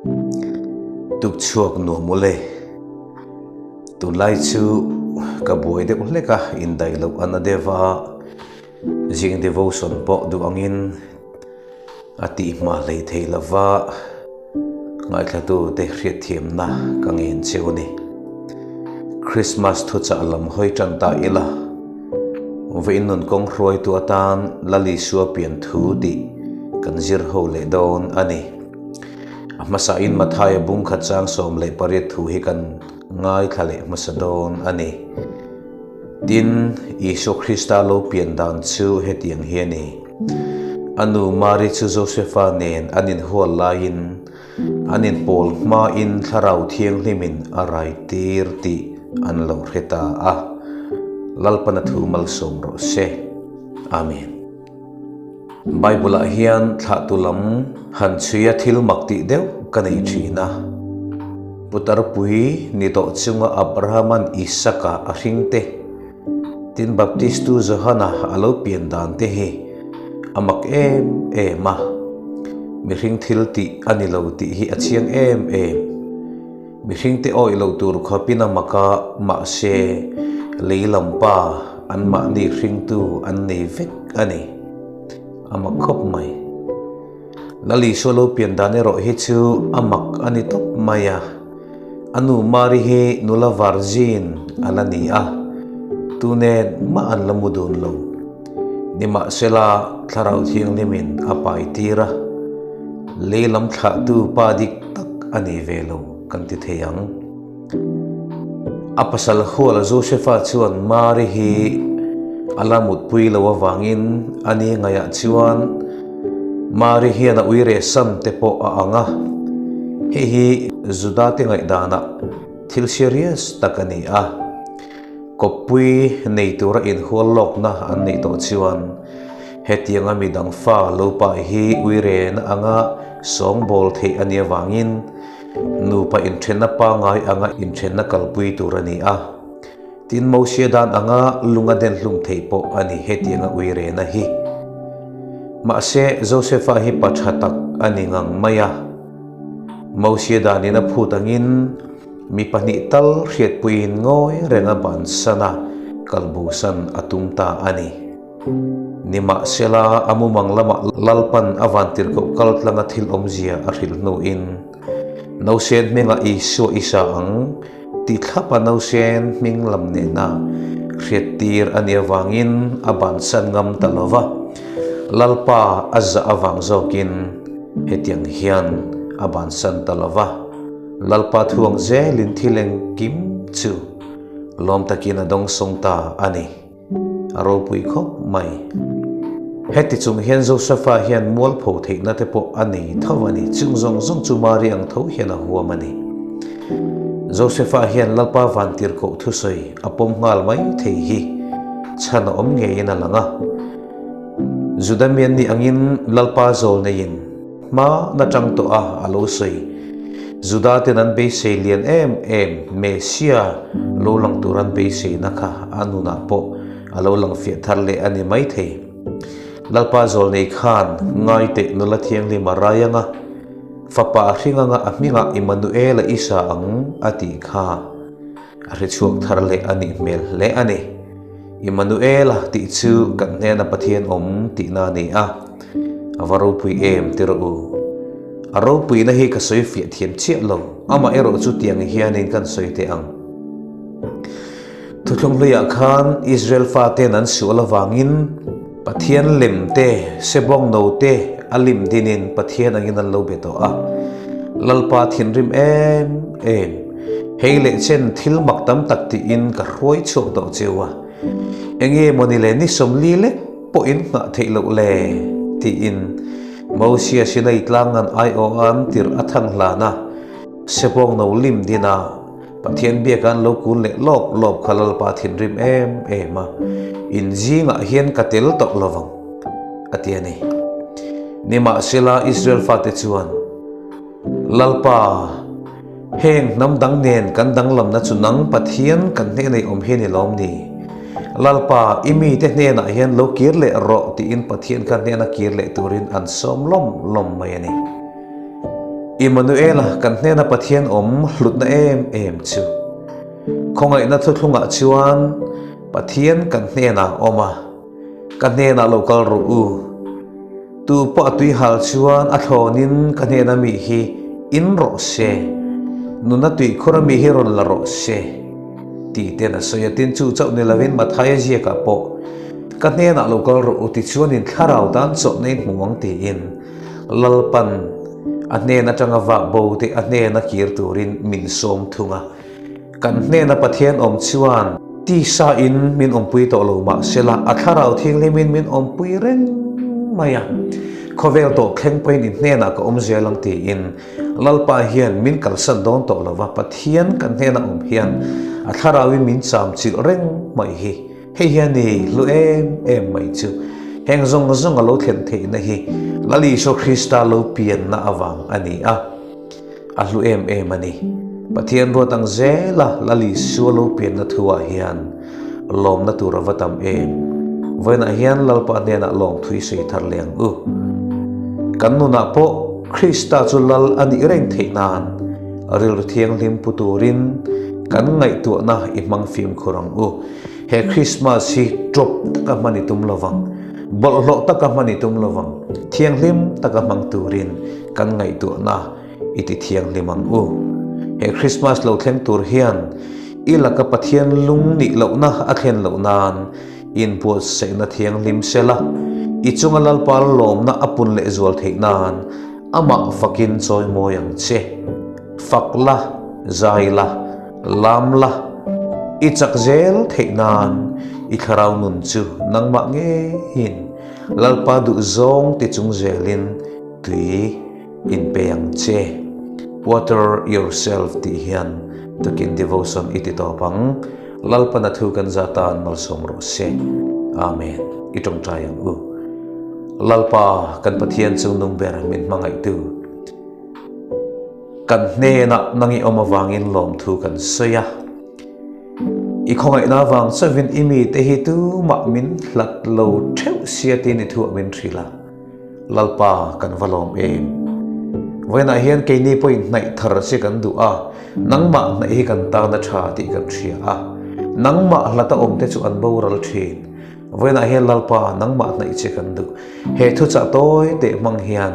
Tuk chhuak nuam ule. Tunlai chu ka buai deuh hlek a, indaih loh a na deuh a, zing devotion pawh duh angin a tih hma hlei thei lova ngaithlatu te hriatthiamna ka ngen cheu a ni. Christmas thuchah lam hawi tan ta ila, vawiin nun kawng hruaitu atan Lal Isua pian thu tih kan zir ho leh dawn a ni. A hmasain Mathaia bung khat chang 18 thu hi kan ngaithla leh hmasa dawn a ni. Tin, Isua Krista lo pian dan chu hetiang hi a ni. A nu Mari chu Josefa nen an inhual laiin an inpawl hmain Thlarau Thianghlimin a rai tir tih an lo hre ta a. Lalpana thu malsawm rawh se. Amen. Bible-ah hian thlahtu lam han chhuia thil mak tih deuh ka nei thin a. Putarpui ni tawh chunga Abraham-a'n Isaka a hring te, tin Baptistu Johana a lo pian dan te hi a mak em em a. Mihring thil tih a ni lo tih hi a chiang em em. Mihringte awih loh tur khawpin a mak a, mahse, lei lam pa anmahni hringtu an nei vek a ni. A mak khawp mai. Lal Isua lo pian dan erawh hi chu a mak a ni tawp mai a. A nu Mari hi nula virgin a la ni a, tu nen mah an la mu dun lo. Nimahsela, Thlarau Thianghlimin a pai tir a, lei lam thlahtu pa dik tak a ni ve lo kan ti thei ang. A pasal hual Josefa chuan Mari hi a la mutpui lo avangin a ni ngaihah chuan Mari hian a uire sam te pawh a ang a, hei hi Judate ngaihdanah thil serious tak a ni a. Kawppui nei tura inhual lawkna an neih tawh chuan hetianga midang fa lo pai hi uirena anga sawngbawl theih a nih avangin nupa inthenna pangngai anga inthenna kalpui tur a ni a. Tin, Mosia dan anga lung a den hlum theih pawh a ni hetianga uirena hi. Mahse, Josefa hi pa tha tak a ni ngang mai a. Mosia danin a phut angin, Mi pahnih tal hriatpuiin ngawi renga bansan a kalbosan a tum ta a ni. Nimahsela, a mumang lamah Lalpan a vantirhkoh kaltlanga thil awmzia a hrilh hnuin, Nausen hmingah Isua i sa ang tih thlapa nausen hming lam nena hriattir a nih avangin a bansan ngam ta lo va, Lalpa a zah avang zawkin hetiang hian a bansan ta lo va. Lalpa thuang zelin thil engkim chu lawm takin a dawngsawng ta a ni. A ropui khawp mai. Heti chung hian Josefa hian mualpho theihna te pawh a nei tho a ni. Chung zawng zawng chu Mari ang tho hian a huam a ni. Josefa hian Lalpa vantirhkoh thusawi a pawm nghal mai thei hi chhan a awm ngeiin a lang a. Juda mian nih angin Lalpa zawl neiin Hma na tang tawh a, a lo sawi. Juda ten an beisei lian em em, Messia lo lang tur an beiseina kha a nunah pawh a lo lang fiah thar leh a ni maithei. Lalpa Zawlnei khan ngai teh nula thianghlim a rai anga, fapa a hring anga a hmingah Immanuel a isa ang a tih kha a hre chhuak thar leh a nih hmel hle a ni. Immanuela tih chu kan hnena Pathian awm tihna a ni a, a va ropui em ti rawh u. A ropuina hi ka sawi fiah thiam chiah lo, amah erawh chu tiang hianin kan sawi teh ang. Thuthlung hluiah khan Israel faten an sual avangin Pathian lem te, sebawng no te a lim dinin Pathian angin an lo be tawh a. Lalpa thinrim em em, hei leh chen thil mak tam tak tiin ka hruai chhuak tawh cheu a. Enge mawni le ni 40 lek pawh in nghah theih loh le? tiin Mosia Sinai tlangan aiawh an tirh a thang hlan a, sebawng no lim dina Pathian biak an lo kun leh lawp lawp kha Lalpa thinrim em em a, in zingah hian ka tel tawh lo vang, a ti a ni. Nimahsela Israel fate chuan, Lalpa, heng hnam dang nen kan danglamna chu nang Pathian kan hnenei awm hi a ni lawm ni? Lalpa, i mite hnenah hian lo kir leh rawh tiin Pathian kha hnena kir leh turin an sawm lawm lawm mai a ni. Immanuela kan hnena Pathian awm hlutna em em chu khawngaihna thuthlungah chuan Pathian kan hnenah awm a, ka hnenah lo kal rawh u. Tu pawh a tui hal chuan a thlawnin ka hnena mi hi in rawh se, nuna tuikhur a mi hi rawn la rawh se tih ten a sawi a. Tin, chu chauh ni lovin Mathaia ziakah pawh ka hnenah lo kal rawh u tichuan in thlarau tan chawlhna in hmu ang tiin Lalpan a hnen atanga vak bo te a hnena kir turin min sawm thung a. Kan hnena Pathian awm chuan tisa in min awmpui tawh lo mah sela a thlarau thianghlimin min awmpui reng mai a. Khawvel tawh thleng pawhin in hnenah ka awm zel ang tiin Lalpa hian min kalsan dawn tawh lo va, Pathian kan hnena awm hian a thlarauin min cham chilh reng mai hi. Hei hian i hlu em em mai chu heng zawng zawng a lo thlen theihna hi Lal Isua Krista lo pianna avang a ni a, a hlu em em a ni. Pathian ruat ang zela Lal Isua lo pianna thuah hian lawmna tur a va tam em. Vawiinah hian Lalpa hnenah lawmthu i sawi thar leh ang u. Kan nunah pawh Krista chu Lal a nih reng theih nan rilru thianghlim pu turin kan ngaihtuahna i hmang fimkhur ang u. He Krismas hi ṭawp taka hman i tum lovang, bawlhhlawh taka hman i tum lovang, thianghlim taka hmang turin kan ngaihtuahna i ti thianghlim ang u. He Krismas lo thleng tur hian i laka Pathian lung nih lohna a thlen loh nan inbuatsaihna thianghlim sela, i chunga Lalpa lawmna a pun lehzual theih nan amah fakin chawimawi ang che. Fak la, zai la. Lam la, i chak zel theih nan i thlarau nun chu nangmah ngeiin Lalpa duh zawng ti chung zelin tui in pe ang che. Water yourself tih hian tukin devotion i ti tawp ang. Lalpa na thu kan za tan malsawm rawh se. Amen. I tawngtai ang u. Lalpa kan Pathian chungnung ber min hmangaihtu. Kan hnenah nang i awm avangin lawmthu kan sawi a. I khawngaihna avang chauhin i mite hi tumah min hlat lo theuh sia tiin i thuah min hrilh a. Lalpa kan va lawm em. Vawiinah hian keini pawhin hnaih thar che kan duh a, nangmah hnaih hi kan tan a tha tih kan hria a. Nangmah hlata awmte chu an boral thin. Vawiinah hian Lalpa nangmah hnaih che kan duh. He thuchah tawi teh hmang hian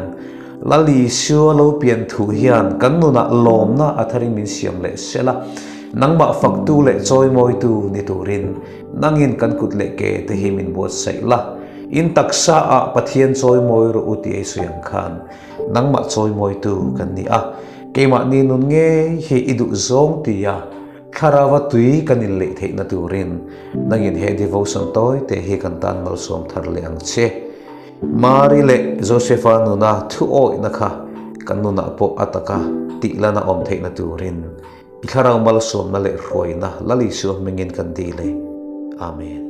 Lal Isua lo pian thu hian kan nunah lawmna a tharin min siam leh sel a, nangmah faktu leh chawimawitu ni turin nangin kan kut leh ke te hi min buatsaih la. In taksa ah Pathian chawimawi rawh u tih ei sawi ang khan nangmah chawimawitu kan ni a, keimahni nun ngei hi i duh zawng tia Thlarauva tui kan inleih theihna turin nangin he devotion tawi te hi kan tan malsawm thar leh ang che. Mari leh Josepha nuna thu awihna kha kan nunah pawh a taka tihlana awm theihna turin i thlarau malsawmna leh hruaina Lal Isua hmingin kan dil e. Amen.